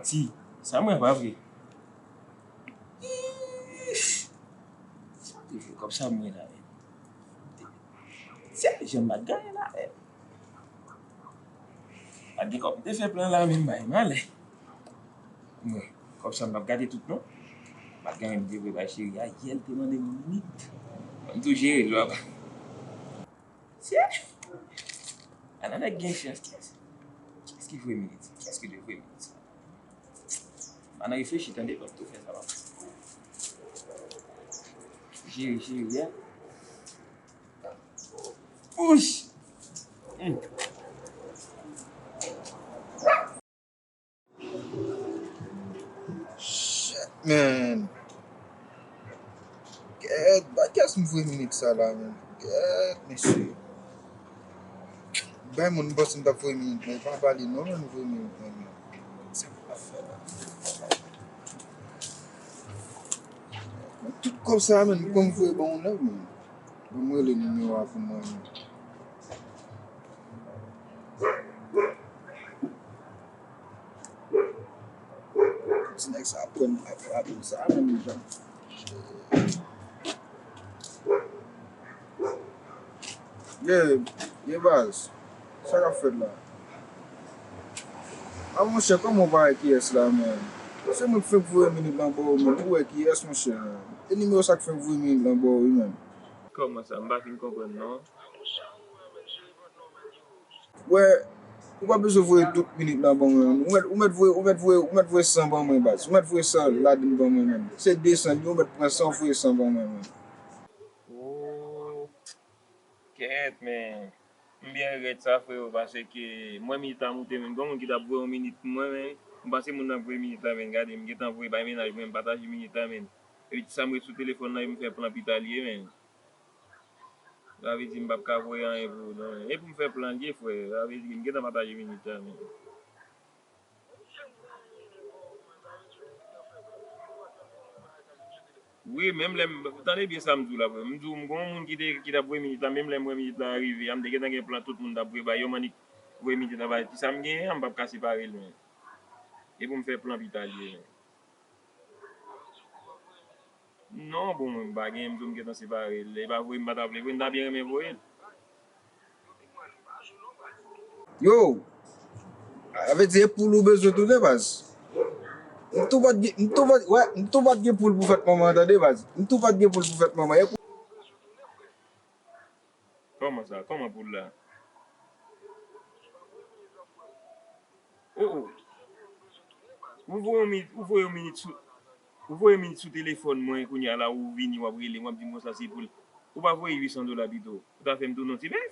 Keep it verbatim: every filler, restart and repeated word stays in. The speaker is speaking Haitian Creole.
Ti, sa m wè pa vre. Ish! Sa te fè kòb sa m wè la menm. Se jan m pa t genyen la menm. Pa t gen kòb m te fè plan la menm bay malè. Mwen, kòb sa m p ap gade tout non. M pa t genyen m te voye bay cheri a, yè l te mande m minit. M tou jere l papa. Tye! Ala nèg gen chans. Kiyès? Kiyès ki voye minit? Kiyès ki te voye minit sa? M ann reflechi tande, m ap tou fè sa papa. Jere, jere, yè. Ouch! Hmm. Shit, man. Gèt, ba kiyès m voye minit sa la, man. Gèt, mesye. Bay moun m panse m t ap voye minit, men pa ba li non, man, m voye minit, man. Sa m ap fè la? Tout kòb sa, man, m konn voye ban yon nèg, man. Ban m rele nimewo a pou mwen, man. Ti nèg sa ap pran m ap frape m sa menm jan. Ye, ye baz, sa k ap fèt la? A monchè, kòman w pa wè kiyès la menm? Se mwen k fenk voye minit lan ba w menm, ou wè kiyès monchè? E nimewo sa k fenk voye minit lan ba w wi menm. Kòman sa? M pa fin konprann non. Wè, ou pa bezwen voye tout minit lan ban mwen menm. Ou mèt, ou mèt voye, ou mèt voye, ou mèt voye san ban mwen baz. Ou mèt voye san ladann ban mwen menm. Se de san li, ou mèt pran san, ou voye san ban mwen menm. Oh, kèt, men m byen regrèt sa, freo, paske mwen minit la moute menm. Gen moun ki t ap voye yon minit pou mwen, men m panse moun nan voye minit la, men gade, m gentan voye bay mennaj mwen, m pataje minit la, men. Epi sa m ret sou telefòn nan, e m fè plan pita li ye, men. Sa vle di m p ap ka voye anyen pou ou non. E pou m fè plan l ye, frè. Sa vle di m gentan pataje minit la, men. Wi, menm lè m, tande byen sa m di w la, frè. M di w, m gon moun ki te, ki t ap voye minit la, menm lè m wè minit la rive a, m te gentan gen plan tout moun t ap voye bay yo, m annik voye minit la bay. Ti sa m genyen an, m p ap ka separe l, men. E pou m fè plan pita l ye, men. Non, bon, mwen m pa gen, m di w m gentan separe l. Lè l pa voye, m pa ta vle voye, m ta byen renmen voye l. Yo! Sa vle di e poul ou bezwen tou de baz. M tou pa t gen, m tou pa t, wè, m tou pa t gen poul pou fèt manman an tande baz. M tou pa t gen poul pou fèt manman. E pou Kòman sa? Kòman poul la? Oh, oh. Ou voye yon minit, ou voye yon minit sou, ou voye minit sou telefòn mwen, kounye a la ou vini, w ap rele m, w ap di m konsa se poul. Ou pa voye uit san dola pito? Ou ta fè m tou non ti bèf?